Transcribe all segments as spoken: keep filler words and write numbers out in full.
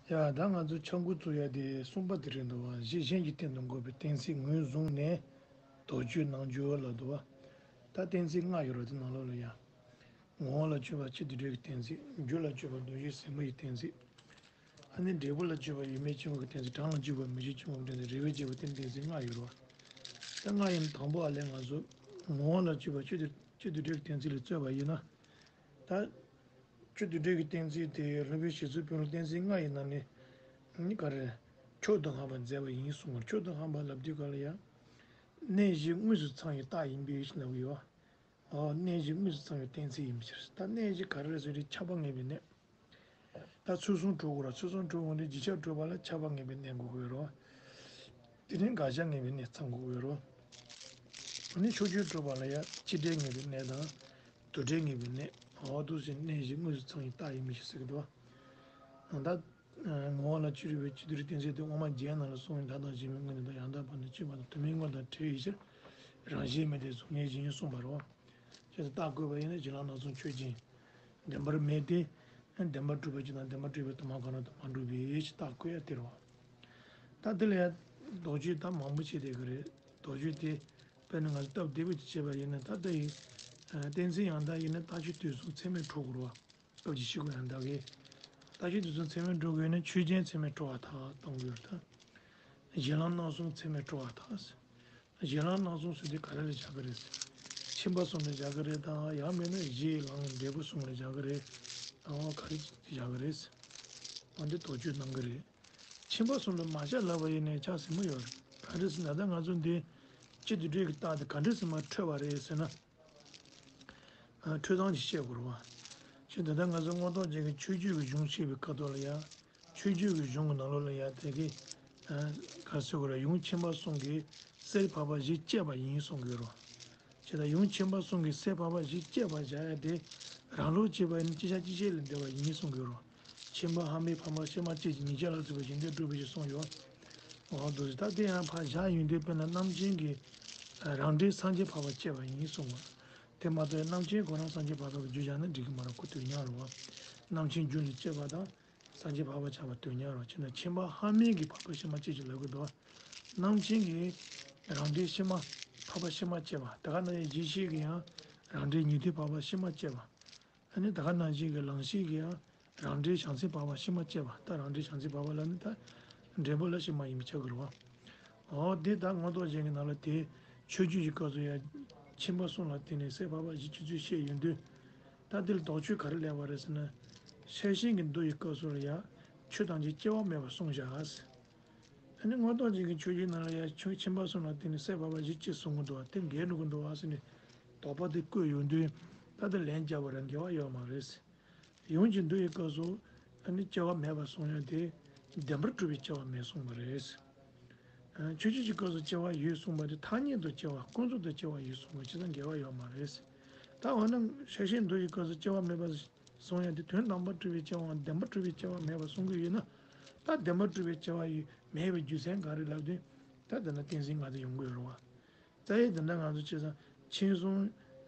ཡ། ད་ང་ཚོ་ཆ་འགོ་བཙུགས་ཡ་དེ་གསུམ་པ་དེ་རེད་འདུག་བ། གཞི་གཞན་གྱི་སྟེང་དུ་འགོད་པའི་གཏན་ཚིགས་ངོས་བཟུང་ནས་དོགས་གཅོད་གནང་རྒྱུ་ལབ་འདུག་བ། ད་གཏན་ཚིགས་ལྔ་ཡོད་རེད་དེ་ནང་ལོགས་ལ་ཡ། ངོ་བོ་ལ་དཔྱོད་པ་སྤྱི་དོན་འགྲེལ་གྱི་གཏན་ཚིགས། རྒྱུ་ལ་དཔྱོད་པ་མདོ་རྒྱུད་ཟེར་མོ་ཡི་གཏན་ཚིགས། ཨ་ནི་འབྲས་བུ་ལ་དཔྱོད་པ་ཡུལ་མེད་གཅིག་པུ་གི་གཏན་ཚིགས། གྲངས་ལ་དཔྱོད་པ་མུ་བཞི་གཅིག་པུ་གི་གཏན་ཚིགས། རེ་བའི་དཔྱད་པ་སྟེ་གཏན་ཚིགས་ལྔ་ཡོད་རེད་བ། ད་ལྔ་ཡིན་དང་པོ་ཨ་ལས་ང་ཚོ་ངོ་བོ་ལ་དཔྱོད་པ་སྤྱི་དོན་སྤྱི་དོན་འགྲེལ་གྱི་གཏན་ཚིགས་ལ་རྩོད་པ་ཡིན་ན། ད་སྤྱི་དོན་འགྲེལ་གྱི་གཏན་ཚིགས་དེ་སློབ་དཔོན་རྗེ་བཙུན་དཔོན་སློབ་གཏན་ཚིགས་ལྔ་ཡི་ནང་ནས་ནི་ག་རེ། ཕྱོགས་དང་རྣམ་པར་འཛིན་པ་ཡིན་གསུངས་པ། ཕྱོགས་དང་རྣམ་པར་ལབ་དུས་ག་ལ་ཡ། གནས་གཞི་དངོས་སུ་ཚང་བའི་རྟགས་ཡིན་པའི་ཕྱིར་ལབ་ཀྱི་ཡོད། ཨོ། གནས་གཞི་དངོས་སུ་ཚང་བའི་གཏན་ཚིགས་ཡིན་པའི་ཕྱིར། ད་གནས་གཞི་ག་རེ་རེད་ཟེར་དུས་ཁྱབ་པ་ངེས་པའི་གནས། ད་ཚུལ་གསུམ་གྲུབ་དགོས་ར། ཚུལ་གསུམ་གྲུབ་འོང་དུས་རྗེས་ཁྱབ་གྲུབ་པ་ལ་ཁྱབ་པ་ངེས་པའི་གནས་དགོས་ཀྱི་ཡོད་རེད་བ། དེ་ནས་དགག་བྱ་ངེས་པའི་གནས་ཚང་དགོས་ཀྱི་ཡོད་རེད་བ། ཨ་ནི་ཕྱོགས་ཆོས་གྲུབ་པ་ལ་ཡ་སྤྱི་འགྲེལ་ངེས་པའི་གནས་དང་། དུ་འགྲེལ་ངེས་པའི་གནས། འོ་འདུག་སེ་གནས་གཞི་དངོས་སུ་ཚང་བའི་རྟགས་ཡིན་པའི་ཕྱིར་ཟེར་གྱི་འདུག་བ། ད་ངོ་བོ་ལ་དཔྱོད་པའི་སྤྱི་དོན་གྱི་གཏན་ཚིགས་དེ་དབུ་མ་རྒྱན་ནང་ལ་གསུངས་པའི་བདག་དང་གཞན་མིན་དངོས་གནས་དང་། ཡང་དག་པར་ནི་དཔྱོད་པ་དང་། དུ་མའི་དངོས་དང་བྲལ་བའི་ཕྱིར། རང་བཞིན་མེད་དེ་གཟུགས་བརྙན་བཞིན་གསུངས་པ་རེད་བ། ཅེས་རྟགས་བཀོད་པ་ཡིན་ན་གཞན་ལ་སྣང་གསུམ་ཆོས་ཅན། བདེན་པར་མེད་དེ། བདེན་པར་གྲུབ་པ་གཅིག་དང་བདེན་པར་གྲུབ་པའི་དུ་མ་གང་རུང་དུ་མ་གྲུབ་པའི་ཕྱིར་རྟགས་བཀོད་ཡ་དེ་རེད་བ། ད་དེ་ལ་ཡ་དོགས་གཅོད་ད་མང་པོ་བྱེད་བསྡད་ཀྱི་རེད། དོགས་གཅོད་དེ་དཔེར་ན་ང་ཚོ་སྟབས་བདེ་པོ་ཅིག་བྱས་པ་ཡིན་ན། ད་ལྟ་ཡི་གཏན་ཚིགས་ཡང་དག་ཡིན་ན་རྟགས་ཆོས་དུས་གསུམ་ཚད་མས་གྲུབ་དགོས་རེད་བ། སྐབས་ཀྱི་ཕྱིས་སྒོ་ཡང་དག་གི། རྟགས་ཆོས་དུས་གསུམ་ཚད་མས་གྲུབ་དགོས་ན་ཆོས་ཅན་ཚད་མས་གྲུབ་པར་ཐལ་གཏོང་དགོས་རེད་ད། གཞན་ལ་སྣང་གསུམ་ཚད་མས་གྲུབ་པར་ཐལ། གཞན་ལ་སྣང་གསུམ་ཟེར་དུས་ག་རེ་ལ་བཞག་གི་རེད། ཁྱིམ་པ་གསུམ་ལ་བཞག་གི་རེད་དང་། ཡང་མིན་ན་གཞི་ལམ་འབྲས་བུ་གསུམ་ལ་བཞག་གི་རེད་དང་། ག་རེ་བཞག་གི་རེད། འོ་འདི་དོགས་གཅོད་གནང་གི་རེད། ཁྱིམ་པ་གསུམ་ལ་མ་བཞག་ལབ་པ་ཡིན་ནའི་ཆ་ཟིན་མོ་ཡོད་རེད། ག་རེ་ཟེར་ན་ད་ང་ཚོ་འདི་སྤྱི་དོན་འགྲེལ་གྱི་རྟགས་དེ་ག་འདྲ་ཟེར་མ་འཕྲོད་པ་རེད་ཟེར་ན། ཨ། འཕྲོད་སྟངས་ཤིག་བཤད་དགོས་རེད་བ། ཞེས་ད་ལྟ་ང་ཚོ་མངོན་རྟོགས་རྒྱན་གྱི་ཆོས་བརྒྱུད་ཀྱི་གཞུང་བཤད་པའི་སྐབས་ཐོག་ལ་ཡ། ཆོས་བརྒྱུད་ཀྱི་གཞུང་གི་ནང་ལོགས་ལ་ཡ་དེ་གི། ཨ། ག་རེ་ཟེར་དགོས་རེད། ཡུམ་ཆེན་པོ་གསུམ་གྱིས་སྲས་འཕགས་པ་བཞི་སྐྱེས་པ་ཡིན་གསུང་གི་ཡོད་རེད་བ། ཞེས་ད་ཡུམ་ཆེན་པོ་གསུམ་གྱིས་སྲས་འཕགས་པ་བཞི་སྐྱེས་པ་བཞག་ཡ་དེ། རང་ལུགས་བྱས་པ་ཡིན་ན་གཅིག་ཤར་གཅིག་ཤེས་ལས་འདས་པ་ཡིན་གསུང་གི་ཡོད་རེད་བ། ཆེན་པོ་ལྷ་མོའི་འཕགས་མ་ཕྱི་མ་སྐྱེས་ཀྱི་ཉིན་བྱེད་ལ་སོགས་པའི་གཞན་དོན་སྒྲུབ་པའི་ཕྱིར་གསུངས་ཡོད། འོ་འདུག་ཟེར། ད་དེ་ཡང་ཕར་བཞག་ཡོང་དུས་དཔེར་ན་རྣམ་མཁྱེན་གྱི་རང་འབྲས་སངས་རྒྱས་འཕགས་པ་སྐྱེས་པ་ཡིན་གསུངས་པ། དེ་མ་གཏོགས་རྣམ་མཁྱེན་ཁོ་རང་སངས་རྒྱས་འཕགས་པ་རྒྱུ་བཞག་ན་འགྲིག་གི་མ་རེད། ཁོ་དོན་ཉག་རེད་བ། རྣམ་མཁྱེན་རྒྱུ་ལ་སྐྱེས་པ་དང་སངས་རྒྱས་འཕགས་པ་ཆགས་པ་དོན་ཉག་རེད་བ། ཅི་ན་ཆེན་པོ་ལྷ་མོའི་གི་འཕགས་པ་ཕྱི་མ་སྐྱེས་ཀྱི་ལབ་གི་འདུག། རྣམ་མཁྱེན་གྱི་རང་འབྲས་ཕྱི་མ་འཕགས་པ་ཕྱི་མ་སྐྱེས་པ། ད་ག་ནང་བཞིན་རྗེ་བཤེས་ཀྱི་ཡང་རང་འབྲས་ཉན་ཐོས་འཕགས་པ་ཕྱི་མ་སྐྱེས་པ། ཨ་ནི་ད་ག་ནང་བཞིན་གྱི་ལང་གཤེགས་ཀྱི་ཡང་རང་འབྲས་བྱང་སེམས་འཕགས་པ་ཕྱི་མ་སྐྱེས་པ། ད་རང་འབྲས་བྱང་སེམས་འཕགས་པ་ལ་ནི་ད་འབྲས་བུ་ལ་ཕྱི་མ་ཡིན་པས་ཁྱབ་ཀྱི་རེད་བ། འོ་འདི་ད་མངོན་རྟོགས་རྒྱན་གྱི་ནང་ལ་དེ་ཆོས་བརྒྱུད་ཀྱི་སྐབས་སུ་ཡང་ཆེན་པོ་གསུམ་ལ་བརྟེན་ནས་སྲས་འཕགས་པ་བཞི་སྐྱེས་ཚུལ་བཤད་ཡོང་དུས། ད་འདིར་དོགས་གཅོད་ག་རེ་སླེབས་པ་རེད་ཟེར་ན། ཤེར་ཕྱིན་གྱི་མདོ་ཡི་སྐབས་སུ་ལ་ཡང་ཆོས་ཐམས་ཅད་སྐྱེ་བ་མེད་པར་གསུངས་བཞག། ཨ་ནི་མངོན་རྟོགས་རྒྱན་གྱི་ཆོས་བརྒྱུད་ནང་ལ་ཡང་ཆོས་ཆེན་པོ་གསུམ་ལ་བརྟེན་ནས་སྲས་འཕགས་པ་བཞི་སྐྱེས་གསུང་གི་འདུག་བ། དེ་འགལ་འགྲོ་གི་འདུག་བ་ཟེར་ནས་དོགས་པ་དེ་བཀོད་ཡོང་དུས། ད་ལྟ་ལན་བརྒྱབ་པ་རེད། འགལ་བ་ཡོད་མ་རེད། ཡུམ་གྱི་མདོ་ཡི་སྐབས་སུ་ཨ་ནི་སྐྱེ་བ་མེད་པར་གསུངས་ཡང་དེ་བདེན་པར་གྲུབ་པའི་སྐྱེ་བ་མེད་གསུངས་པ་རེད། ཨ། ཆོས་བརྒྱུད་ཀྱི་སྐབས་སུ་སྐྱེ་བ་ཡོད་གསུངས་པ་དེ་ཐ་སྙད་དུ་སྐྱེ་བ་ཀུན་རྫོབ་ཏུ་སྐྱེ་བ་ཡོད་གསུངས་པ་ཇི་ལྟར་འགལ་བ་ཡོད་མ་རེད། ད་འོ་ན་ཤེར་ཕྱིན་མདོ་ཡི་སྐབས་སུ་སྐྱེ་བ་མེད་པར་གསུངས་ཡང་དེ་དོན་དམ་པར་གྲུབ་པའི་སྐྱེ་བའམ་བདེན་པར་གྲུབ་པའི་སྐྱེ་བ་མེད་པར་གསུང་གི་ཡོད་ན། ད་བདེན་པར་གྲུབ་པའི་སྐྱེ་བ་ཡོད་མེད་པའི་རྒྱུ་མཚན་ག་རེ་ལབ་དུས། ད་དེ་ན་གཏན་ཚིགས་ལྔ་དེ་ཡོང་གི་ཡོད་རེད་བ། ད་ཡིན་དེ་འདྲ་ང་ཚོ་བྱས་ཙང་མཁྱེན་གསུམ་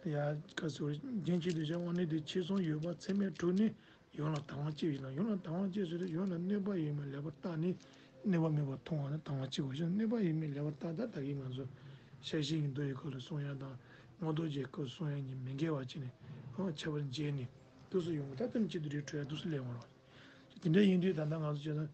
ཡ་ག་ཚོད་རྒྱན་ཆེ་དུ་བྱ་དབང་ནི་དེ་མཁྱེན་གསུམ་ཡོད་པ་ཚད་མས་གྲུབ་ནས་ཡོངས་ལ་དབང་བསྐྱེད་ཡིན་ན། ཡོངས་ལ་དབང་བསྐྱེད་ཟེར་དུས་ཡོངས་ལ་གནོད་པ་ཡོད་མེད་ལེགས་པར་བརྟགས་ནས་གནོད་པ་མེད་པར་མཐོང་བ་ན་དབང་བསྐྱེད་དགོས་ཤིང་། གནོད་པ་ཡོད་མེད་ལེགས་པར་བརྟགས། ད་ད་གིན་ང་ཚོ་ཤེར་ཕྱིན་གྱི་མདོ་ཡི་སྐོར་ལ་གསུང་ཡ་དང་མངོན་རྟོགས་རྒྱན་སྐོར་གསུང་ཡ་གཉིས་མི་འགལ་བ་བྱས་ནས་ཁྱད་པར་འབྱེད་ནས་འདུག་སེ་ཡོང་གི། ད་དེ་ནི་གཅིག་ཏུ་རེ་འཕྲོད་ཡ་འདུག་སེ་སླེབས་འོང་རོགས། དེ་འདྲ་ཡིན་དུས་ད་ལྟ་ང་ཚོ་བྱས་ན་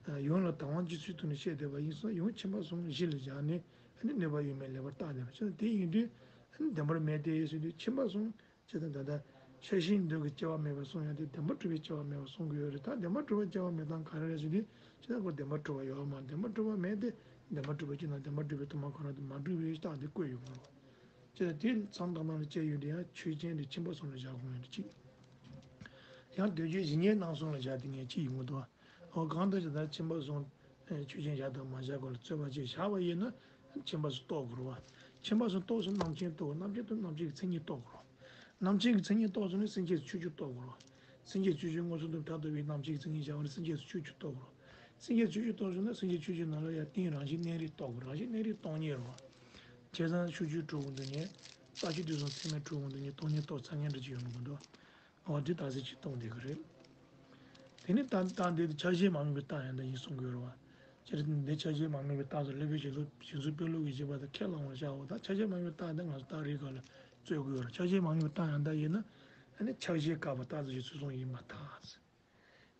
ཡོངས་ལ་དབང་བསྐྱེད་ཚུལ་ཐུགས་ནས་བཤད་བསྡད་པ་ཡིན་ཙང་ཡུམ་ཆེན་པོ་གསུམ་གཞི་ལ་བཞག་ནས་ཨ་ནི་གནོད་པ་ཡོད་མེད་ལེགས་པར་བརྟགས་ནས་བྱས་ན། དེ་ཡིན་དུས་ཨ་ནི་བདེན་པར་མེད་དེ་ཟེར་དུས་ཆེན་པོ་གསུམ་བྱས་ཙང་ད་ལྟ་ཤེར་ཕྱིན་མདོ་གི་སྐྱེ་བ་མེད་པར་གསུངས་ཡང་དེ་བདེན་པར་གྲུབ་པའི་སྐྱེ་བ་མེད་པར་གསུང་གི་ཡོད་རེད། ད་བདེན་པར་གྲུབ་པའི་སྐྱེ་བ་མེད་སྟངས་ག་རེ་རེད་ཟེར་དུས་བྱས་ཙང་ཁོ་བདེན་པར་གྲུབ་པ་ཡོད་མ་རེད། བདེན་པར་གྲུབ་པ་མེད་དེ་བདེན་པར་གྲུབ་པ་སྐྱེ་ན་བདེན་པར་གྲུབ་པའི་དུ་མ་གང་རུང་དུ་མ་གྲུབ་པའི་རྟགས་དེ་བཀོད་ཡོང་གི་རེད། བྱས་ཙང་དེ་མཚམས་བཏང་སྟངས་ལ་དཔྱད་ཡོད་དེ་ཡང་ཆོས་ཅན་དེ་ཆེན་པོ་གསུམ་ལ་བཞག་དགོས་ཡོད་དེ་གཅིག། ཡང་དོན་སྤྱོད་གཞི་གཉེར་སྣང་གསུམ་ལ་བཞག་དེ་ངས་གཅིག་ཡོང་གི་འདུག། འོ་གང་ལྟར་ཇི་ལྟར་ཆེན་པོ་གསུམ་ཆོས་ཅན་བཞག་དང་མ་བཞག་སྐོར་ལ་རྩོད་པ་ཅིག་བཞག་པ་ཡིན་ན་ཆེན་པོ་གསུམ་རྟོགས་དགོས་རེད་བ། ཆེན་པོ་གསུམ་རྟོགས་ཚུལ་རྣམ་མཁྱེན་རྟོགས། རྣམ་མཁྱེན་རྟོགས་རྣམ་མཁྱེན་གྱི་མཚན་ཉིད་རྟོགས་དགོས་རེད། རྣམ་མཁྱེན་གྱི་མཚན་ཉིད་རྟོགས་ཚུལ་ནི་སེམས་བསྐྱེད་ཆོས་སྤྱོད་རྟོགས་དགོས་རེད་བ། སེམས་བསྐྱེད་ཆོས་སྤྱོད་མངོན་སུམ་དུ་ཐར་ཐུབ་པའི་རྣམ་མཁྱེན་གྱི་མཚན་ཉིད་བཞག་པ་ནི་སེམས་བསྐྱེད་ཆོས་སྤྱོད་རྟོགས་དགོས་རེད། སེམས་བསྐྱེད་ཆོས་སྤྱོད་རྟོགས་ཚུལ་ན་སེམས་བསྐྱེད་ཆོས་སྤྱོད་ནང་ལ་ཡང་རྟེན་རང་བཞིན་གནས་རིགས་རྟོགས་དགོས་རེད། རང་བཞིན་གནས་རིགས་སྟོང་ཉིད་རེད་བ། བྱས་ཙང་ཕྱོགས་ཆོས་གྲུབ་འོང་དུས་ནས་རྟགས་ཆོས་དུས་གསུམ་ཚད་མས་གྲུབ་འོང་དུས་ནས་སྟོང་ཉིད་རྟོགས་ཚར་མཁན་འདྲ་ཅིག་ཡོང་གི་འདུག། འོ་འདི་རྟགས་གསལ་གྱིས་སྟོང་བསྡད་ཀྱི་རེད། དེ་ནི་རྟགས་རྟགས་འདི་དེ་ཆ་ཤས་མ་དམིགས་པའི་རྟགས་ཡང་དག་ཡིན་གསུང་གི་ཡོད་རེད་བ། སྤྱིར་འདི་ཆ་ཤས་མ་དམིགས་པའི་རྟགས་སུ་སླེབས་པའི་ཕྱིར་ལུགས་བྱང་ཆུབ་དཔེ་ལུགས་ཀྱི་བཞེད་པ་དང་ཁས་བླང་བར་བྱའོ། ད་ཆ་ཤས་མ་དམིགས་པའི་རྟགས་དེ་ང་ཚོ་རྟགས་རིགས་སྒང་ལ་རྩོད་དགོས་ཡོད་རེད། ཆ་ཤས་མ་དམིགས་པའི་རྟགས་ཡང་དག་ཡིན་ན་ཨ་ནི་ཁྱབ་བྱེད་བཀག་པ་རྟགས་ཚུལ་གྱི་ཚུལ་གསུམ་ཡིན་པར་ཐལ།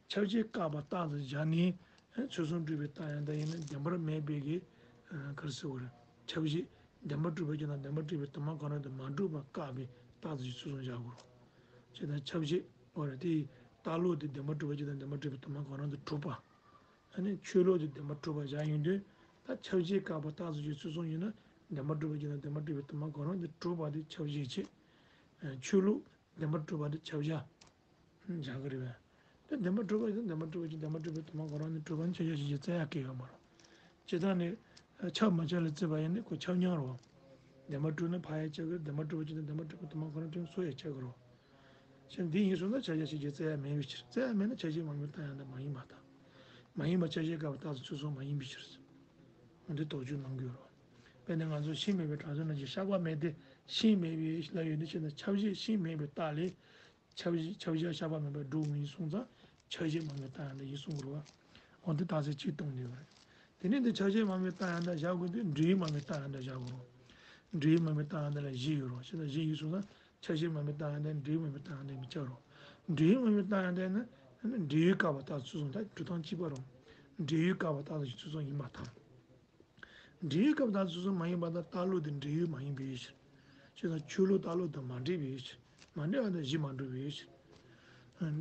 ཁྱབ་བྱེད་བཀག་པ་རྟགས་སུ་བཞག་ནས་ཚུལ་གསུམ་སྒྲུབ་པའི་རྟགས་ཡང་དག་ཡིན་ན་བདེན་པར་མེད་པའི་གི་ག་རེ་ཟེར་དགོས་རེད། ཁྱབ་བྱེད་བདེན་པར་གྲུབ་པ་གཅིག་དང་བདེན་པར་གྲུབ་པའི་དུ་མ་གང་རུང་དུ་མ་གྲུབ་པ་བཀག་པའི་རྟགས་སུ་ཚུལ་གསུམ་བཞག་དགོས་རེད། བྱས་ཙང་ཁྱབ་བྱེད་འོ་རེད་དེ་རྟགས་ལུགས་དེ་བདེན་པར་གྲུབ་པ་གཅིག་དང་བདེན་པར་གྲུབ་པའི་དུ་མ་གང་རུང་དུ་གྲུབ་པ། ཨ་ནི་ཆོས་ལུགས་དེ་བདེན་པར་གྲུབ་པ་བཞག་ཡོང་དུས་ད་ཁྱབ་བྱེད་བཀག་པ་རྟགས་སུ་ཚུལ་གསུམ་ཡིན་ན་བདེན་པར་གྲུབ་པ་གཅིག་དང་བདེན་པར་གྲུབ་པའི་དུ་མ་གང་རུང་དུ་གྲུབ་པ་དེ་ཁྱབ་བྱེད་བྱེད། ཆོས་ལུགས་བདེན་པར་གྲུབ་པ་དེ་ཁྱབ་བྱ། བཞག་གི་རེད་པས། དེ་བདེན་པར་གྲུབ་པ་ཡིན་ན་བདེན་པར་གྲུབ་པ་གཅིག་བདེན་པར་གྲུབ་པའི་དུ་མ་གང་རུང་ནི་གྲུབ་པ་ནི་ཁྱབ་བྱ་ཞིག་ཅེས་བཙལ་ཡག་གི་ཡོད་མ་རེད། སྤྱིར་བཏང་ནི་ཁྱབ་མ་ཁྱབ་ལ་བརྩིས་པ་ཡིན་ན་ཁོ་ཁྱབ་མཉམ་རེད། བདེན་པར་གྲུབ་ན་ཕར་ཡང་ཁྱབ་ཀྱི་རེད། བདེན་པར་གྲུབ་པ་གཅིག་དང་བདེན་པར་གྲུབ་པའི་དུ་མ་གང་རུང་དེ་སུ་ཡང་ཁྱབ་ཀྱི་རེད། ཞེས་འདི་ཡིན་གསུངས་ན་ཁྱབ་བྱ་ཞིག་ཅེས་བཙལ་ཡག་མེད་པའི་ཕྱིར། བཙལ་ཡག་མེད་ན་ཁྱབ་བྱེད་མ་དམིགས་པའི་རྟགས་ཡང་དག་མ་ཡིན་པར་ཐལ། མ་ཡིན་པ་ཁྱབ་བྱེད་བཀག་པའི་རྟགས་སུ་ཚུལ་གསུམ་མ་ཡིན་པའི་ཕྱིར། འོ་འདི་དོགས་གཅོད་གནང་གི་ཡོད་རེད། དཔེར་ན་ང་ཚོ་ཤིང་མེད་པའི་གྲང་ཟས་ནང་བཞིན་བཤགས་པ་མེད་དེ་ཤིང་མེད་པའི་ལ་ཡོད་དུས་ཕྱིར་ན་ཁྱབ་བྱེད་ཤིང་མེད་པའི་རྟགས་ལས། ཁྱབ་བྱེད་ཁྱབ་བྱ་བཤགས་པ་མེད་པར་སྒྲུབ་ངེས་ཡིན་གསུངས་ཙང་ཁྱབ་བྱེད་མ་དམིགས་རྟགས་ཡང་དག་ཡིན་གསུང་དགོས་རེད་བ། འོ་འདི་རྟགས་གསལ་གཅིག་གཏོང་དགོས་རེད། དེ་ནས་འདི་ཁྱབ་བྱེད་མ་དམིགས་རྟགས་ཡང་དག་བཞག་དགོས་དུས་འབྲེལ་ཡུལ་མ་དམིགས་རྟགས་ཡང་དག་བཞག་དགོས་རེད། འབྲེལ་ཡུལ་མ་དམིགས་རྟགས་ཡང་དག་ལ་བཞི་ཡོད་རེད། ཞེ་ན་བཞི་ཡིན་གསུངས་ཙང་ཁྱབ་བྱེད་མ་དམིགས་རྟགས་ཡང་དག་འབྲེལ་ཡུལ་མ་དམིགས་རྟགས་ཡང་དག་མི་ཁྱབ་རེད། འབྲེལ་ཡུལ་མ་དམིགས་རྟགས་ཡང་དག་ནི་འབྲེལ་ཡུལ་བཀག་པ་རྟགས་ཚུལ་གསུམ་དང་གྲུབ་སྟངས་གཅིག་པ་རེད། འབྲེལ་ཡུལ་བཀག་པ་རྟགས་ཚུལ་གྱི་ཚུལ་གསུམ་ཡིན་པར་ཐལ། འབྲེལ་ཡུལ་བཀག་པ་རྟགས་ཚུལ་གསུམ་མ་ཡིན་པ་དང་རྟགས་ལུགས་དེ་འབྲེལ་ཡུལ་མ་ཡིན་པའི་ཕྱིར། ཞེ་ན་ཆོས་ལུགས་རྟགས་ལུགས་དང་མ་འབྲེལ་བའི་ཕྱིར། མ་འབྲེལ་བ་དང་གཞི་མ་གྲུབ་པའི་ཕྱིར།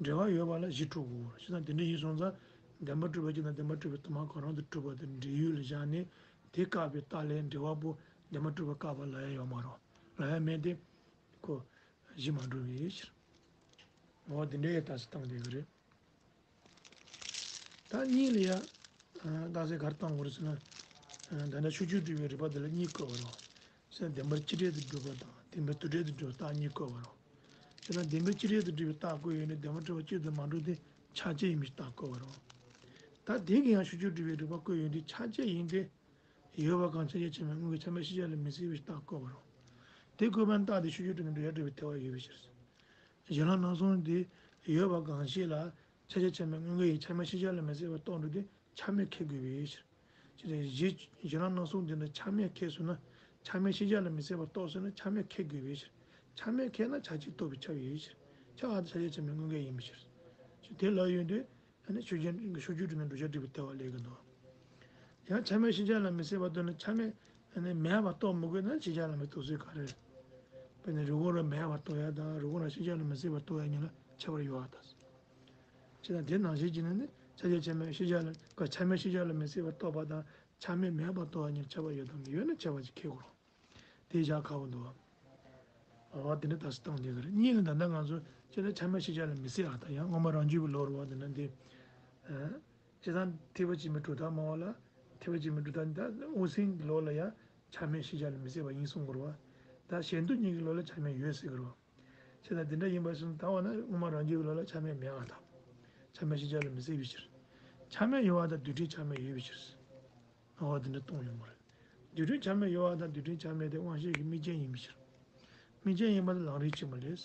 འབྲེལ་བ་ཡོད་པ་ལ་གཞི་གྲུབ་དགོས། ཞེ་ན་དེ་འདྲ་ཡིན་སོང་ཙང་བདེན་པར་གྲུབ་པ་གཅིག་དང་བདེན་པར་གྲུབ་པའི་དུ་མ་གང་རུང་དུ་གྲུབ་པ་དེ་འབྲེལ་ཡུལ་ལ་བཞག་ནས་དེ་བཀག་པའི་རྟགས་ལས་འབྲེལ་བ་པོ་བདེན་པར་གྲུབ་པ་བཀག་པ་ལབ་ཡ་ཡོད་མ་རེད། ལབ་ཡ་མེད་དེ། ཁོ་གཞི་མ་གྲུབ་པའི་ཕྱིར། འོ་དེ་འདྲའི་རྟགས་སུ་བཏང་བསྡད་ཀྱི་རེད། ད་གཉིས་ལ་ཡ། རྟགས་གསལ་ག་རེ་བཏང་དགོས་རེད་ཟེར་ན། ད་ལྟ་ཕྱོགས་ཆོས་སྒྲུབ་པའི་རིགས་པ་དེ་ལ་གཉིས་བཀོད་པ་རེད། ཟེར་བདེན་པར་སྤྱི་བྲལ་དུ་སྒྲུབ་པ་དང་བདེན་པར་དུ་བྲལ་དུ་སྒྲུབ་པའི་རྟགས་གཉིས་བཀོད་པ་རེད། དེ་ལ་བདེན་པར་སྤྱི་བྲལ་དུ་སྒྲུབ་པའི་རྟགས་བཀོད་ཡོད་ནས་བདེན་པར་གྲུབ་པ་གཅིག་ཏུ་མ་གྲུབ་སྟེ་ཆ་བཅས་ཡིན་པའི་རྟགས་བཀོད་པ་རེད། ད་དེ་གི་ཡང་ཕྱོགས་ཆོས་སྒྲུབ་པའི་རིགས་པ་བཀོད་ཡོད་དུས་ཆ་བཅས་ཡིན་ཏེ། ཡོད་པ་གང་ཆ་བྱེད་ཆ་མེད་དངོས་ཀྱི་ཆ་མེད་ཤེས་བྱ་ལ་མི་སྲིད་པའི་རྟགས་བཀོད་པ་རེད། དེ་བཀོད་པའི་རྟགས་དེ་ཕྱོགས་ཆོས་སྒྲུབ་ནས་འགྲོ་བྱ་སྒྲུབ་པའི་ཐལ་བ་ཡོད་པའི་ཕྱིར། གཞན་ལུགས་རྣམ་གསུམ་དེ་ཡོད་པ་གང་ཞིག་ལ་ཆ་བྱེད་ཆ་མེད་དངོས་འགལ་གྱི་ཆ་མེད་ཤེས་བྱ་ལ་མི་སྲིད་པར་རྟོགས་འགྲོ་དུས་ཆ་མེད་ཁེགས་དགོས་པའི་ཕྱིར། ཅེས་གཞན་གཞན་ལུགས་རྣམ་གསུམ་དེ་ནི་ཆ་མེད་ཁེགས་སོང་ན་ཆ་མེད་ཤེས་བྱ་ལ་མི་སྲིད་པར་རྟོགས་སོང་ན་ཆ་མེད་ཁེགས་དགོས་པའི་ཕྱིར། ཆ་མེད་ཁེགས་ན་ཆ་བཅས་རྟོགས་པའི་ཁྱབ་ཡོད་ཕྱིར། ཁྱབ་པ་དང་ཆ་བྱེད་ཆ་མེད་དངོས་འགལ་ཡིན་པའི་ཕྱིར། ཅེས་དེ་ལབ་ཡོང་དུས། ཨ་ནི་ཕྱོགས་ཆོས་ཕྱོགས་ཆོས་སྒྲུབ་ནས་འགྲོ་བྱ་སྒྲུབ་པའི་ཐལ་བ་སླེབས་ཀྱི་འདུག་ཡང་ཆ་མེད་ཤེས་བྱ་ལ་མི་སྲིད་པར་རྟོགས་ན་ཆ་མེད་ཨ་ནི་མེད་པར་རྟོགས་མི་དགོས་ན་ཤེས་བྱ་ལ་མི་རྟོགས་ཚུལ་ག་རེ་རེད། དཔེར་ན་རི་བོ་ར་མེད་པར་རྟོགས་ཡ་དང་རི་བོ་ར་ཤེས་བྱ་ལ་མི་སྲིད་པར་རྟོགས་ཡ་གཉིས་ལ་ཁྱད་པར་ཡོད་པར་ཐལ། ཅེས་དང་དེ་ནང་བཞིན་གྱི་ནི་ནི་ཆ་བྱེད་ཆ་མེད་ཤེས་བྱ་ལ་ཆ་མེད་ཤེས་བྱ་ལ་མི་སྲིད་པར་རྟོགས་པ་དང་ཆ་མེད་མེད་པར་རྟོགས་པ་གཉིས་ཁྱད་པར་ཡོད་དམ་ཡོད་ན་ཁྱད་པར་གྱི་ཁེགས་དགོས་རུང་། དེ་བཞག་ཁག་པོ་འདུག་ཨ། འོ་དེ་འདྲ་ད་སུ་བཏང་བསྡད་ཀྱི་རེད། གཉིས་ལ་ད་ལྟ་ང་ཚོ་སྤྱིར་ན་ཆ་མེད་ཤེས་བྱ་ལ་མི་སྲིད་ཨ་ད་ཡང་སྔོན་མ་རང་རྒྱུད་པའི་ལུགས་རེད་བ་དེ་ན་འདི། ཨ། སྤྱིར་བཏང་ཐེག་པ་ཆེན་པོའི་གྲུབ་མཐའ་སྨྲ་བ་ལ་ཐེག་པ་ཆེན་པོའི་གྲུབ་མཐའ་འདི་དབུ་སེམས་ཀྱི་ལུགས་ལ་ཡང་ཆ་མེད་ཤེས་བྱ་ལ་མི་སྲིད་པ་ཡིན་གསུང་གི་རེད་བ། ད་གཞན་དོན་གཉིས་ཀྱི་ལུགས་ལ་ཆ་མེད་ཡོད་ཟེར་གི་རེད་བ། ཅེས་དང་དེ་འདྲ་ཡིན་པ་སོང་ད་བ་ན་དབུ་མ་རང་རྒྱུད་ཀྱི་ལུགས་ལ་ཆ་མེད་མེད་པར་ཐལ། ཆ་མེད་ཤེས་བྱ་ལ་མི་སྲིད་པའི་ཕྱིར། ཆ་མེད་ཡོད་པ་དང་རྡུལ་ཕྲན་ཆ་མེད་ཡོད་པའི་ཕྱིར། འོ་དེ་འདྲ་གཏོང་ཡོང་བ་རེད། རྡུལ་ཕྲན་ཆ་མེད་ཡོད་པ་དང་རྡུལ་ཕྲན་ཆ་མེད་དེ་དབང་ཤེས་ཀྱི་དམིགས་རྐྱེན་ཡིན་པའི་ཕྱིར། དམིགས་རྐྱེན་ཡིན་པ་དེ་ལམ་རིམ་ཕྱིན་པ་ལས།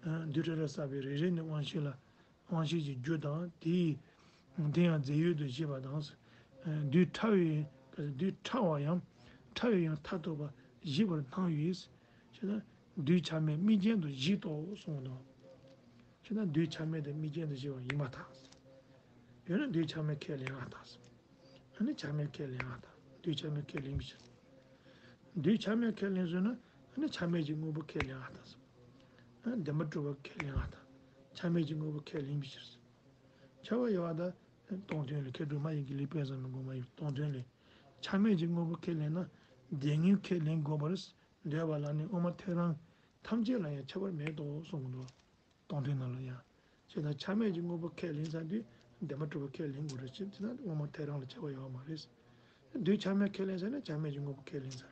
རྡུལ་ཕྲ་རབ་བསགས་པའི་རེ་རེ་ནས་དབང་ཤེས་ལ། དབང་ཤེས་ཀྱི་རྒྱུ་དང་དེའི། དེ་ཡང་རྫས་ཡོད་དུ་བྱེད་པ་དང་། རྡུལ་ཕྲ་བའི་རྡུལ་ཕྲ་བ་ཡང་ཕྲ་བའི་ཡང་མཐར་ཐུག་པ་བཞི་པར་སྣང་བས། ཞེ་ན། རྡུལ་ཆ་མེད་དམིགས་རྐྱེན་དུ་བཞི་རྟོགས་གསུངས་འདུག་ཅེ་ན་རྡུལ་ཆ་མེད་དེ་དམིགས་རྐྱེན་དུ་བཞི་པ་ཡིན་པར་ཐལ། ཡོད་ན་རྡུལ་ཆ་མེད་ཁས་ལེན་པར་ཐལ། ཨ་ནི་ཆ་མེད་ཁས་ལེན་པར་ཐལ། རྡུལ་ཆ་མེད་ཁས་ལེན་པའི་ཕྱིར། རྡུལ་ཆ་མེད་ཁས་ལེན་ཟེར་ན་ཨ་ནི་ཆ་མེད་ཀྱི་དངོས་པོ་ཁས་ལེན་པར་ཐལ། ཨ་བདེན་པར་གྲུབ་པ་ཁས་ལེན་པར་ཐལ། ཆ་མེད་ཀྱི་དངོས་པོ་ཁས་ལེན་པའི་ཕྱིར། ཁྱབ་པ་ཡོད་པར་ཐལ། སྟོང་ཐུན་ལས་མཁས་གྲུབ་མ་ཡིན་གྱི་ལས་དཔལ་བཟང་པོའི་དགོངས་པ་ཡིན་སྟོང་ཐུན་ལས། ཆ་མེད་ཀྱི་དངོས་པོ་ཁས་ལེན་ན་བདེན་གཉིས་ཁས་ལེན་དགོས་པར་འདོད་པ་ལ་ནི་དབུ་མ་ཐལ་རང་ཐམས་ཅད་ལ་ཡང་ཁྱད་པར་མེད་དོ་གསུངས་འདུག་སྟོང་ཐུན་ནང་ལ་ཡང་། ཅེས་དང་ཆ་མེད་ཀྱི་དངོས་པོ་ཁས་ལེན་ཚར་དུས་བདེན་པར་གྲུབ་པ་ཁས་ལེན་དགོས་རེད་ཅེས་དེ་ན་དབུ་མ་ཐལ་རང་ལ་ཁྱད་པར་ཡོད་མ་རེད། རྡུལ་ཆ་མེད་ཁས་ལེན་ཚར་ན་ཆ་མེད་ཀྱི་དངོས་པོ་ཁས་ལེན་ཚར་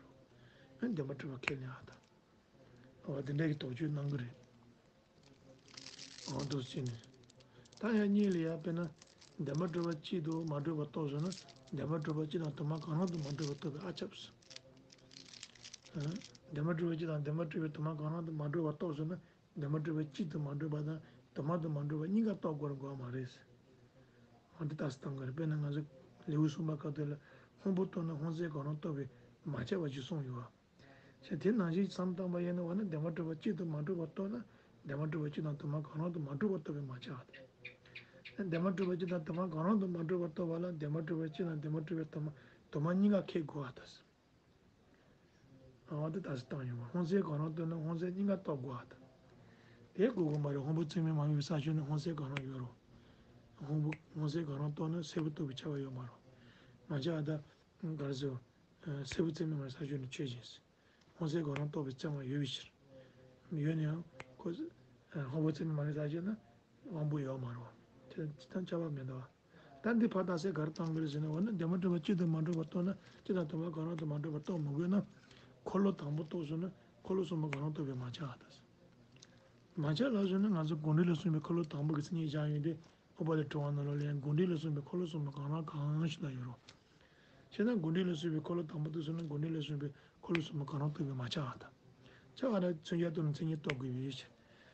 རོ། བདེན་པར་གྲུབ་པ་ཁས་ལེན་ཨ་ད། འོ་དེ་འདྲ་གི་དོགས་གཅོད་གནང་གི་རེད། འོ་འདུག་ཅེས་ནས། ད་ཡང་གཉིས་ལ་ཡང་དཔེར་ན། བདེན་པར་གྲུབ་པ་གཅིག་ཏུ་མ་གྲུབ་པ་རྟོགས་སོང་ན་བདེན་པར་གྲུབ་པ་གཅིག་དང་དུ་མ་གང་རུང་དུ་མ་གྲུབ་པ་རྟོགས་པའི་ཨ་ཁྱབ་སོ། བདེན་པར་གྲུབ་པ་གཅིག་དང་བདེན་པར་གྲུབ་པའི་དུ་མ་གང་རུང་དུ་མ་གྲུབ་པ་རྟོགས་སོང་ན། བདེན་པར་གྲུབ་པ་གཅིག་ཏུ་མ་གྲུབ་པ་དང་དུ་ དུ་མ་དང་མ་གྲུབ་པ་གཉིས་ཀ་རྟོགས་དགོས་དགོས་མ་རེད། འོ་འདི་ལྟ་སྟངས་ཀ་རེད། དཔེར་ན་ང་ཚོ་ལེའུ་གསུམ་པ་ཁ་ཐོག་ལ་སྔོན་པོ་རྟོགས་ན་སྔོ་སེར་གང་རུང་རྟོགས་པས་མ་ཁྱབ་པ་ཞིག་གསུངས་ཡོད་བ། ཞེས་དེ་ནང་བཞིན་བསམ་བཏང་བ་ཡིན་ན། འོ་ན་འདས་མ་གྲུབ་པ་གཅིག་ཏུ་མ་གྲུབ་པ་རྟོགས་ན་འདས་མ་གྲུབ་པ་གཅིག་དང་དུ་མ་གང་རུང་དུ་མ་གྲུབ་པ་རྟོགས་པས་མ་ཁྱབ་པ་དང་། འདས་མ་གྲུབ་པ་གཅིག་དང་དུ་མ་གང་རུང་དུ་མ་གྲུབ་པ་རྟོགས་པ་ལ་འདས་མ་གྲུབ་པ་གཅིག་དང་འདས་མ་གྲུབ་པའི་དུ་མ་དུ་མ་གཉིས་ཀ་ཁེགས་དགོས་པ་དང་། འོ་དེ་ལྟ་སྟངས་ཡོད་པ། སྔོ་སེར་གང་རུང་རྟོགས་ན་སྔོ་སེར་གཉིས་ཀ་རྟོགས་དགོས་པ་དང་། དེ་དགོས་དགོས་མ་རེད། སྔོན་པོ་ཚད་མས་མ་དམིགས་པའི་ས་ཕྱོགས་ནི་སྔོ་སེར་གང་རུང་ཡོད་རུང་། སྔོན་པོ་སྔོ་སེར་གང་རུང་རྟོགས་ན་སེར་པོ་རྟོགས་པས་ཁྱབ་པ་ཡོད་མ་རུང་། མ་ཁྱབ་པ་དང་། ག་རེ་ཟེར། སེར་པོ་ཚད་མས་མ་དམིགས་ས་ཕྱོགས་ནི་ཆོས་ཅན། སྔོ་སེར་གང་རུང་རྟོགས་པའི་ཚད་མ་ཡོད་པའི་ཕྱིར། ཡོད་ན་ཡང་ཁོ། སྔོན་པོ་ཚད་མས་མ་དམིགས་ས་ཕྱོགས་ན་དབང་པོ་ཡོད་མ་རུང་། དེ་དང་ཁྱབ་པ་མི་འདུག་བ། ད་འདི་ཕར་རྟགས་གསལ་ག་རེ་བཏང་དགོས་རེད་ཟེར་ན། འོ་ན་འདས་མ་གྲུབ་པ་གཅིག་ཏུ་མ་གྲུབ་པ་རྟོགས་ན་གཅིག་དང་དུ་མ་གང་རུང་དུ་མ་གྲུབ་པ་རྟོགས་མི་དགོས་ན། འཁོར་ལོ་དང་པོ་རྟོགས་སོང་ན་འཁོར་ལོ་གསུམ་པོ་གང་རུང་རྟོགས་པས་མ་ཁྱབ་པ་དང་། མ་ཁྱབ་ལབ་སོང་ན་ང་ཚོ་དགོངས་འགྲེལ་ལ་གསུངས་པའི་འཁོར་ལོ་དང་པོ་གི་མཚན་ཉིད་བཞག་ཡོད་དེ། ཨུ་པ་དའི་དྲི་བ་ནང་ལོགས་ལ་ཡང་དགོངས་འགྲེལ་ལ་གསུངས་པའི་འཁོར་ལོ་གསུམ་པོ་གང་རུང་གང་ཞིག་ལ་ཡོད་རུང་། བྱས་ན་དགོངས་འགྲེལ་ལ་གསུངས་པའི་འཁོར་ལོ་དང་པོ་རྟོགས་སོང་ན་དགོངས་འགྲེལ་ལ་གསུངས་པའི་འཁོར་ལོ་གསུམ་པོ་གང་རུང་རྟོགས་པས་མ་ཁྱབ་པ་དང་། ཁྱབ་པ་དང་མཚོན་བྱ་རྟོགས་ན་མཚན་ཉིད་རྟོགས་དགོས་པའི་ཕྱིར།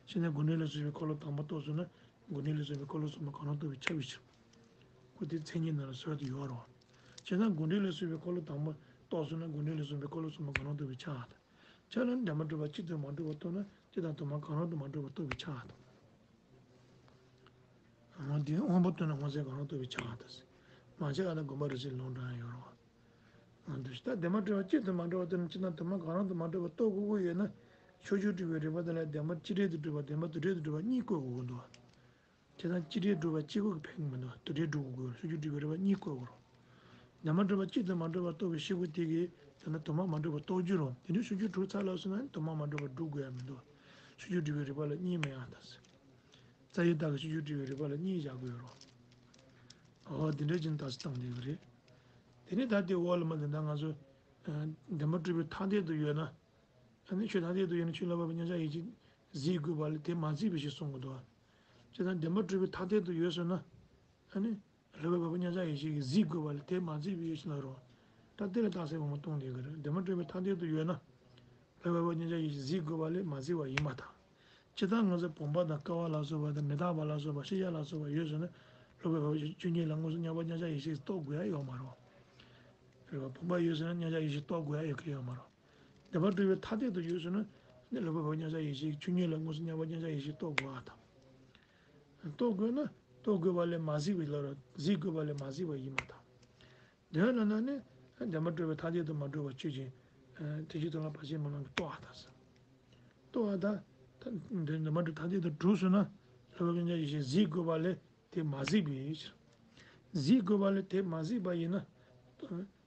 བྱས་ན་དགོངས་འགྲེལ་ལ་གསུངས་པའི་འཁོར་ལོ་དང་པོ་རྟོགས་སོང་ན་དགོངས་འགྲེལ་ལ་གསུངས་པའི་འཁོར་ལོ་གསུམ་པོ་གང་རུང་རྟོགས་པས་ཁྱབ་པའི་ཕྱིར། ཁོ་དེ་མཚན་ཉིད་ནང་ལ་ཟུར་དུ་ཡོད་རུང་། བྱས་ན་དགོངས་འགྲེལ་ལ་གསུངས་པའི་འཁོར་ལོ་དང་པོ་རྟོགས་སོང་ན་དགོངས་འགྲེལ་ལ་གསུངས་པའི་འཁོར་ལོ་གསུམ་པོ་གང་རུང་རྟོགས་པས་ཁྱབ་པ་དང་། ཁྱབ་ལ་འདས་མ་གྲུབ་པ་གཅིག་ཏུ་མ་གྲུབ་པ་རྟོགས་ན་གཅིག་དང་དུ་མ་གང་རུང་དུ་མ་གྲུབ་པ་རྟོགས་པས་ཁྱབ་པ་དང་། འོ་དེ་སྔོན་པོ་རྟོགས་ན་སྔོ་སེར་གང་རུང་རྟོགས་པས་ཁྱབ་པ་དང་། མ་ཁྱབ་པ་དང་དགོངས་པ་རིགས་གཅིག་ལུང་དྲངས་ཡོད་རུང་། འོ་དེ་ད་འདས་མ་གྲུབ་པ་གཅིག་ཏུ་མ་གྲུབ་པ་རྟོགས་ན་གཅིག་དང་དུ་མ་གང་རུང་དུ་མ་གྲུབ་པ་རྟོགས་དགོས་ཀྱི་ཡོད་ན། ཕྱོགས་ཆོས་སྒྲུབ་པའི་རིགས་པ་དེ་ལ་བདེན་པ་སྤྱི་སྒྲས་དུ་གྲུབ་པ་བདེན་པ་དུ་སྒྲས་དུ་གྲུབ་པ་གཉིས་བཀོད་དགོས་ཀྱི་འདུག་བ། བྱས་ཙང་སྤྱི་སྒྲས་སྒྲུབ་པ་གཅིག་པོ་གི་ཕན་གྱི་མི་འདུག་དུ་སྒྲས་སྒྲུབ་དགོས། ཕྱོགས་ཆོས་སྒྲུབ་པའི་རིགས་པ་གཉིས་བཀོད་དགོས་རུང་། བདེན་པ་སྒྲུབ་པ་གཅིག་ཏུ་མ་གྲུབ་པ་རྟོགས་པའི་གཤིས་པོ་དེ་གིས་ད་ནི་དུ་མ་མ་གྲུབ་པ་རྟོགས་རྒྱུ་རུང་། དེ་འདྲའི་ཕྱོགས་ཆོས་གྲུབ་ཚར་ལ་སོང་ན་དུ་མ་མ་གྲུབ་པ་སྒྲུབ་དགོས་ཡ་མི་འདུག་ཕྱོགས་ཆོས་སྒྲུབ་པའི་རིགས་པ་ལ་གཉིས་མེད་ཡ་ད་ཟེར། རྩ་བའི་རྟགས་ཀྱི་ཕྱོགས་ཆོས་སྒྲུབ་པའི་རིགས་པ་ལ་གཉིས་བཞག་དགོས་རུང་། འོ་དེ་འདྲ་ཅིག་ད་ཟེར་སྟངས་དེ་གི་རེད། དེ་ནས་ད་དེ་འོག་ལ་མ་དེ་འདྲ་ང་ཚོ་བདེན་པ་གྲུབ་པའི་ཐ་དད་དུ་ཡོད་ན། ཨ་ནི་ཆོས་ཐ་དད་དུ་ཡོད་ན་ཆོས་ལ་བབ་པའི་མཉམ་གཞག་ཡེ་ཤེས་གཟིགས་དགོས་པ་ལས་དེ་མ་གཟིགས་པའི་ཕྱིར་གསུང་གི་འདུག་བྱས་ཙང་བདེན་པ་གྲུབ་པའི་ཐ་དད་དུ་ཡོད་ཟེར་ན། ཨ་ནི་ལ་བབ་པའི་མཉམ་གཞག་ཡེ་ཤེས་ཀྱིས་གཟིགས་དགོས་པ་ལས་དེ་མ་གཟིགས་པའི་ཕྱིར་ལ་རོ། ད་དེ་ལ་རྟགས་གསལ་བུ་མོ་སྟོན་དེ་གི་རེད། བདེན་པ་གྲུབ་པའི་ཐ་དད་དུ་ཡོད་ན། ལ་བབ་པའི་མཉམ་གཞག་ཡེ་ཤེས་གཟིགས་དགོས་པ་ལས་མ་གཟིགས་པ་ཡིན་པ་དང་། སྤྱིར་བཏང་ང་ཚོ་བུམ་པ་དང་ཀ་བ་ལ་སོགས་པ་དང་མི་རྟག་པ་ལ་སོགས་པ་ཤེས་བྱ་ལ་སོགས་པ་ཡོད་ཟེར་ན། ལ་བབ་པའི་ཆོས་ཉིད་ལ་དངོས་སུ་མཉམ་པ་མཉམ་གཞག་ཡེ་ཤེས་རྟོགས་དགོས་ཡ་ཡོད་མ་རེད། རེད་བ། བུམ་པ་ཡོད་ཟེར་ན་མཉམ་གཞག་ཡེ་ཤེས་རྟོགས་དགོས་ཡ་ཡོད་ཀྱི་ཡོད་མ་རེད། བདེན་པ་གྲུབ་པའི་ཐ་དད་དུ་ཡོད་ཟེར་ན། ནི་ལ་བབ་པའི་མཉམ་གཞག་ཡེ་ཤེས་ཆོས་ཉིད་ལ་དངོས་སུ་མཉམ་པ་མཉམ་གཞག་ཡེ་ཤེས་རྟོགས་དགོས་པ་དང་། རྟོགས་དགོས་ན་རྟོགས་དགོས་པ་ལས་མ་གཟིགས་པའི་ལ་རོ། གཟིགས་དགོས་པ་ལས་མ་གཟིགས་པ་ཡིན་པ་དང་། དོན་ལ་ན་ནི་བདེན་པ་གྲུབ་པའི་ཐ་དད་དུ་མ་གྲུབ་པ་ཆོས་ཅན། དེ་བཞིན་དུ་ལ་བར་ཆད་མེད་ལམ་གྱིས་རྟོགས་པ་དང་། རྟོགས་པ་དང་། བདེན་པ་གྲུབ་ཐ་དད་དུ་གྲུབ་སོང་ན་ལ་བབ་པའི་མཉམ་གཞག་ཡེ་ཤེས་གཟིགས་དགོས་པ་ལས་དེ་མ་གཟིགས་པའི་ཕྱིར། གཟིགས་དགོས་པ་ལས་དེ་མ་གཟིགས་པ་ཡིན་ན།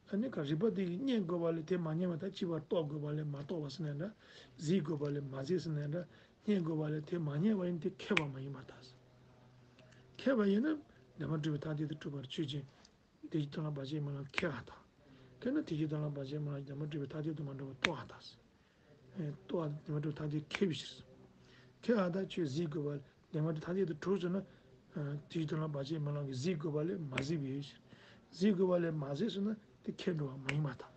ཨ་ནི་ག་རིགས་པ་དེ་གིས་རྙེད་དགོས་པ་ལས་དེ་མ་རྙེད་པ་དང་། གཅིག་པར་རྟོགས་དགོས་པ་ལས་མ་རྟོགས་པ་ཟེར་ནའི་འདྲ། གཟིགས་དགོས་པ་ལས་མ་གཟིགས་ཟེར་ནའི་འདྲ། རྙེད་དགོས་པ་ལས་དེ་མ་རྙེད་པ་ཡིན་དེ་ཁེགས་པ་མ་ཡིན་པར་ཐལ། ཁེགས་པ་ཡིན་ན་བདེན་པ་གྲུབ་པའི་ཐ་དད་དུ་གྲུབ་པར་ཆོས་ཅན། དེ་བཞིན་དུ་ལ་བར་ཆད་མེད་ལམ་ཁེགས་པ་དང་། ཁེགས་ན་དེ་བཞིན་དུ་ལ་བར་ཆད་མེད་ལམ་བདེན་པ་གྲུབ་པའི་ཐ་དད་དུ་མ་གྲུབ་པར་རྟོགས་པ་དང་། རྟོགས་པ་བདེན་པ་གྲུབ་ཐ་དད་ཁེགས་པའི་ཕྱིར། ཁེགས་པ་དང་ཆོས་གཟིགས་དགོས་པ་བདེན་པ་གྲུབ་ཐ་དད་དུ་གྲུབ་ཟེར་ན། དེ་བཞིན་དུ་ལ་བར་ཆད་མེད་ལམ་གྱིས་གཟིགས་དགོས་པ་ལས་མ་གཟིགས་པའི་ཕྱིར། གཟིགས་དགོས་པ་ལས་མ་གཟིགས་ཟེར་ན་དེ་ཁེགས་འགྲོ་བ་མ་ཡིན་པ་དང་།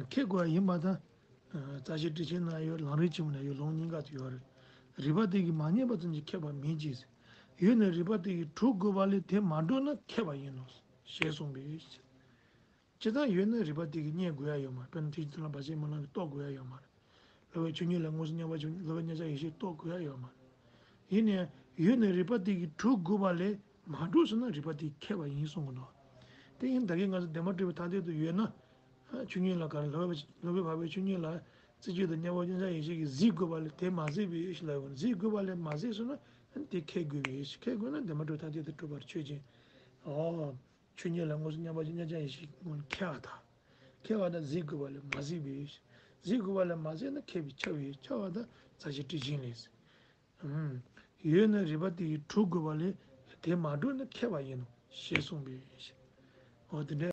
ཁེགས་དགོས་པ་ཡིན་པ་དང་། རྩ་ཤེ་ཊཱིཀ་ཆེན་ན་ཡོད། ལམ་རིམ་ཆེན་མོ་ན་ཡོད། ལུང་གཉིས་ཀ་དུ་ཡོད་རེད། རིགས་པ་དེ་གིས་མ་རྙེད་པ་ཙམ་གྱིས་ཁེགས་པ་མིན་གྱི། ཡོད་ན་རིགས་པ་དེ་གིས་གྲུབ་དགོས་པ་ལས་དེ་མ་གྲུབ་ན་ཁེགས་པ་ཡིན་ནོ། ཞེས་གསུངས་པའི་ཕྱིར། སྤྱིར་བཏང་ཡོད་ན་རིགས་པ་དེ་གིས་རྙེད་དགོས་ཡ་ཡོད་མ་རེད། དཔེར་ན་དེ་བཞིན་དུ་ལ་བར་ཆད་མེད་ལམ་གྱིས་རྟོགས་དགོས་ཡ་ཡོད་མ་རེད། ལ་བབ་པའི་ཆོས་ཉིད་ལ་དངོས་སུ་མཉམ་པ་ཆོས་ཉིད། ལ་བབ་པའི་མཉམ་གཞག་ཡེ་ཤེས་རྟོགས་དགོས་ཡ་ཡོད་མ་རེད། ཡིན་ནའི་ཡོད་ན་རིགས་པ་དེ་གིས་གྲུབ་དགོས་པ་ལས་མ་གྲུབ་སོང་ན་རིགས་པ་དེ་ཁེགས་པ་ཡིན་གསུང་གི་འདུག་དེ་ཡིན་ད་གིན་ང་ཚོ་བདེན་པ་གྲུབ་པའི་ཐ་དད་དུ་ཡོད་ན། ཆོས་ཉིད་ལ་ག་རེ་ལ་བབ་པའི་ལ་བབ་པའི་ཆོས་ཉིད་ལ་རྩེ་གཅིག་ཏུ་མཉམ་པ་མཉམ་གཞག་ཡེ་ཤེས་ཀྱིས་གཟིགས་དགོས་པ་ལས་དེ་མ་གཟིགས་པའི་ཕྱིར་ལ་ཡོད། གཟིགས་དགོས་པ་ལས་མ་གཟིགས་སོང་ན་དེ་ཁེགས་དགོས་པའི་ཕྱིར། ཁེགས་དགོས་ན་བདེན་པ་གྲུབ་པའི་ཐ་དད་དུ་གྲུབ་པར་ཆོས་ཅན། ཨོ། ཆོས་ཉིད་ལ་དངོས་སུ་མཉམ་པ་ཅིག་མཉམ་གཞག་ཡེ་ཤེས་ཀྱིས་ཁེགས་པ་དང་། ཁེགས་པ་དང་གཟིགས་དགོས་པ་ལས་མ་གཟིགས་པའི་ཕྱིར། གཟིགས་དགོས་པ་ལས་མ་གཟིགས་ན་ཁེགས་པས་ཁྱབ་པའི་ཕྱིར། ཁྱབ་པ་དང་རྩ་ཤེ་ཊཱིཀ་ཆེན་ལས། ཡོད་ན་རིགས་པ་དེ་གིས་གྲུབ་དགོས་པ་ལས་དེ་མ་གྲུབ་ན་ཁེགས་པ་ཡིན་ནོ། ཞེས་གསུངས་པའི་ཕྱིར། འོ་དེ་འདྲ།